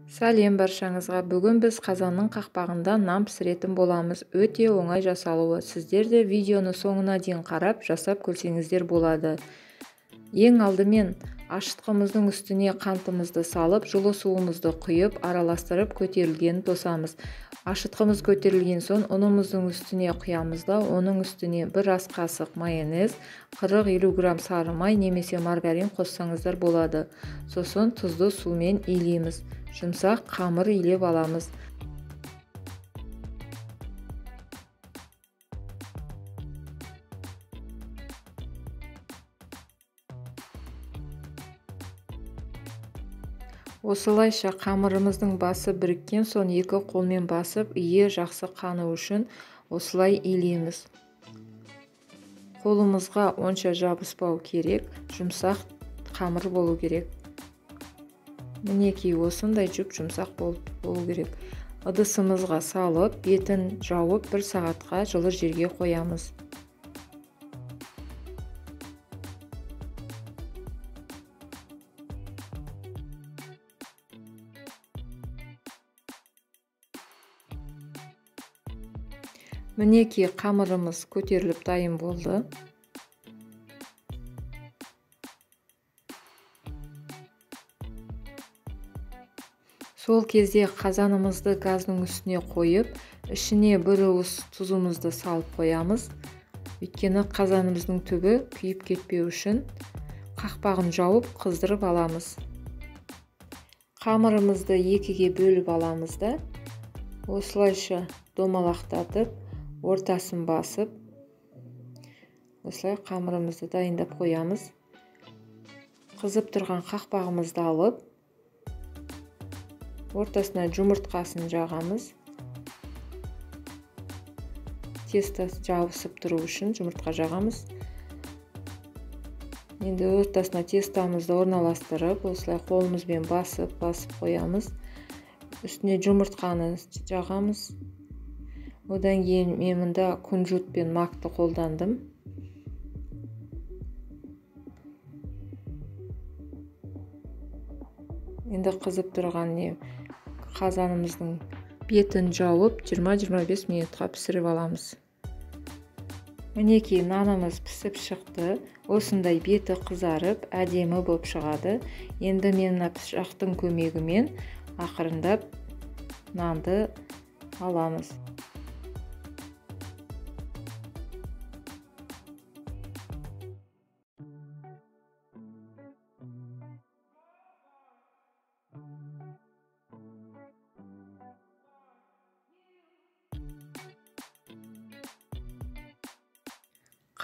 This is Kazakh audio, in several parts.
Сәлем баршаңызға. Бүгін біз қазанның қақпағында нан пісіретін боламыз. Өте оңай жасалуы. Сіздер де видеоны соңына дейін қарап, жасап көрсеңіздер болады. Ең алдымен ашытқымыздың үстіне қантымызды салып, жылы суымызды құйып, араластырып көтерілгенін тосамыз. Ашытқымыз көтерілген соң ұнымыздың үстіне құямыз да, оның үстіне бір ас қасық майонез, 40-50 грамм сары май немесе маргарин қоссаңыздар болады. Сосын тұзды сумен илейміз. Жұмсақ қамыр илеп аламыз. Осылайша қамырымыздың басы біріккен соң екі қолмен басып, иі жақсы қану үшін осылай илейміз. Қолымызға онша жабыспау керек, жұмсақ қамыр болу керек. Мінекей осындай жұп-жұмсақ болу керек. Ыдысымызға салып, бетін жауып, бір сағатқа жылы жерге қоямыз. Мінекей қамырымыз көтеріліп дайын болды. Сол кезде қазанымызды газдың үстіне қойып, ішіне бір уыс тұзымызды салып қоямыз. Өйткені қазанымыздың түбі күйіп кетпеу үшін қақпағын жауып қыздырып аламыз. Қамырымызды екіге бөліп аламыз да, осылайша домалақтатып, ортасын басып, осылай қамырымызды дайындап қоямыз. Қызып тұрған қақпағымызды алып, ортасына жұмыртқасын жағамыз. Тесто жабысып тұру үшін жұмыртқа жағамыз. Енді ортасына тестамызды орналастырып, осылай қолымызбен басып қоямыз. Үстіне жұмыртқаны жағамыз. Одан кейін мен мұнда кунжут пен макты қолдандым. Енді қызып тұрған қазанымыздың бетін жауып 20-25 минутқа пісіріп аламыз. Мінекей нанымыз пісіп шықты. Осындай беті қызарып, әдемі болып шығады. Енді мен мына пышақтың көмегімен ақырындап нанды аламыз.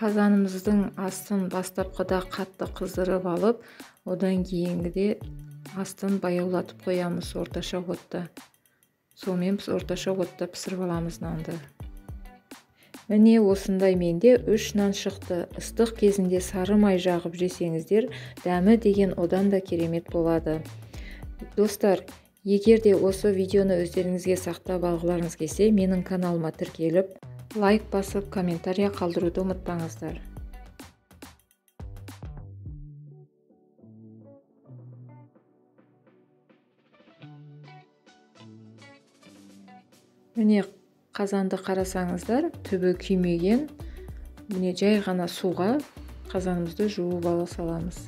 Қазанымыздың астын бастапқыда қатты қыздырып алып, одан кейінгіде астын баяулатып қоямыз орташа отта. Сонымен біз орташа отта пісіріп аламыз нанды. Міне осындай менде 3 нан шықты. Ыстық кезінде сары май жағып жесеңіздер, дәмі деген одан да керемет болады. Достар, егер де осы видеоны өздеріңізге сақтап алғыларыңыз келсе, менің каналыма тіркеліп, лайк басып, комментария қалдыруды ұмытпаңыздар. Міне қазанды қарасаңыздар, түбі күймеген. Міне жай ғана суға қазанымызды жуып ала саламыз.